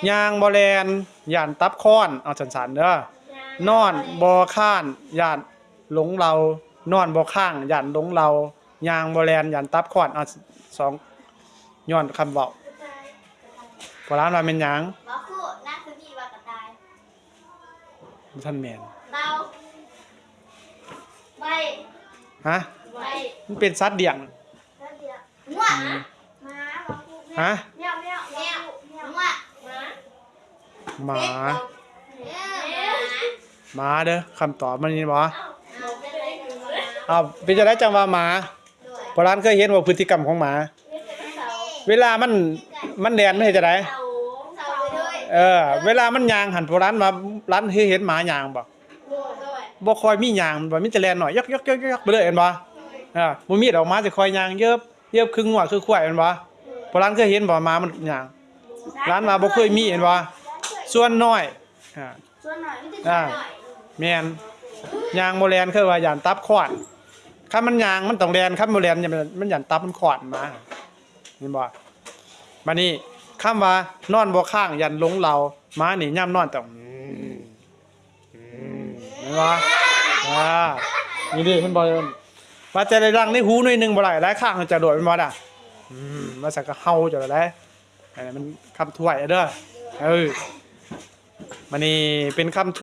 ຍ່າງບໍ່ແລ່ນ ຢ້ານຕັບຄ້ອນ. ເອົາສັ້ນໆເດີ. ນອນບໍ່ຄ້ານ ຢ້ານຫຼົງເລົາ. ນອນບໍ່ຄ້າງ ຢ້ານຫຼົງເລົາ. ຍ່າງບໍ່ແລ່ນ ຢ້ານຕັບຄ້ອນ. ເອົາສອງ ຍ້ອນຄຳເວົ້າ. ໂບລານວ່າແມ່ນຫຍັງ? ບໍ່ຮູ້ ນາງຄືມີວ່າກະຕ່າຍ. ບໍ່ທັນແມ່ນ. ເຕົາ. ໄວ. ຮະ? ໄວ. ມັນເປັນສັດລ້ຽງ. ສັດລ້ຽງ. ງົວ. ອືມ. ໝາ. ຮະ? ແມວ ແມວ ແມວ ງົວ. ໝາ. ໝາ. ເອີ ໝາເດີ ຄຳຕອບມັນນີ້ບໍ່? ເອົາ ເປັນຈັ່ງໃດຈັ່ງວ່າໝາ? ໂບລານເຄີຍເຫັນບໍ່ພຶດຕິກຳຂອງໝາ? ເວລາມັນ ມັນແລ່ນ ມັນເຮັດຈັ່ງໃດ? ເອີ ເວລາມັນຍ່າງຫັ້ນ ໂບລານວ່າ ລານເຄີຍເຫັນໝາຍ່າງບໍ່? ບໍ່ຄ່ອຍມີຍ່າງ ມັນມີແຕ່ແລ່ນນ້ອຍ ຢອກໆໆໆ ໄປເລີຍ ເຫັນບໍ່? ເອີ ບໍ່ມີດອກໝາຊິຄ່ອຍຍ່າງເຢີບ ເຢີບຄືງົວຄືຄວາຍ ແມ່ນບໍ່? ໂບລານເຄີຍເຫັນບໍ່ ໝາມັນຍ່າງ? ຫຼານວ່າບໍ່ເຄີຍມີ ແມ່ນບໍ່? ສ່ວນນ້ອຍ ອ່າ ສ່ວນນ້ອຍ ມີແຕ່ ອ່າ ສ່ວນນ້ອຍ ແມ່ນ ຍ່າງບໍ່ແລ່ນ ຄືວ່າຢ້ານຕັບຄ້ອນ. ຄັນມັນຍ່າງມັນຕ້ອງແລ່ນ ຄັນບໍ່ແລ່ນມັນຢ້ານຕັບມັນຄ້ອນ ໝາ ເຫັນບໍ່? ບາດນີ້ຄຳວ່ານອນບໍ່ຄ້າງ ຢ້ານຫຼົງເລົາ. ໝານີ້ຍາມນອນຕ້ອງ ອືມ ເຫັນບໍ່? ອ່າ ນີ້ເດ້ ມັນບໍ່ ວ່າຈະໄດ້ລັງໃນຫູໜ້ອຍໜຶ່ງບໍ່ໄດ້ ຫຼາຍຄັ້ງຈະໂດດ ແມ່ນບໍ່ລະ? ອືມ ວ່າຊັ້ນກໍເຫົ່າເຈົ້າລະໄດ໋. ອັນນີ້ມັນຄຳຖ້ວຍເດີ. ເອີ ມັນນີ້ເປັນຄຳ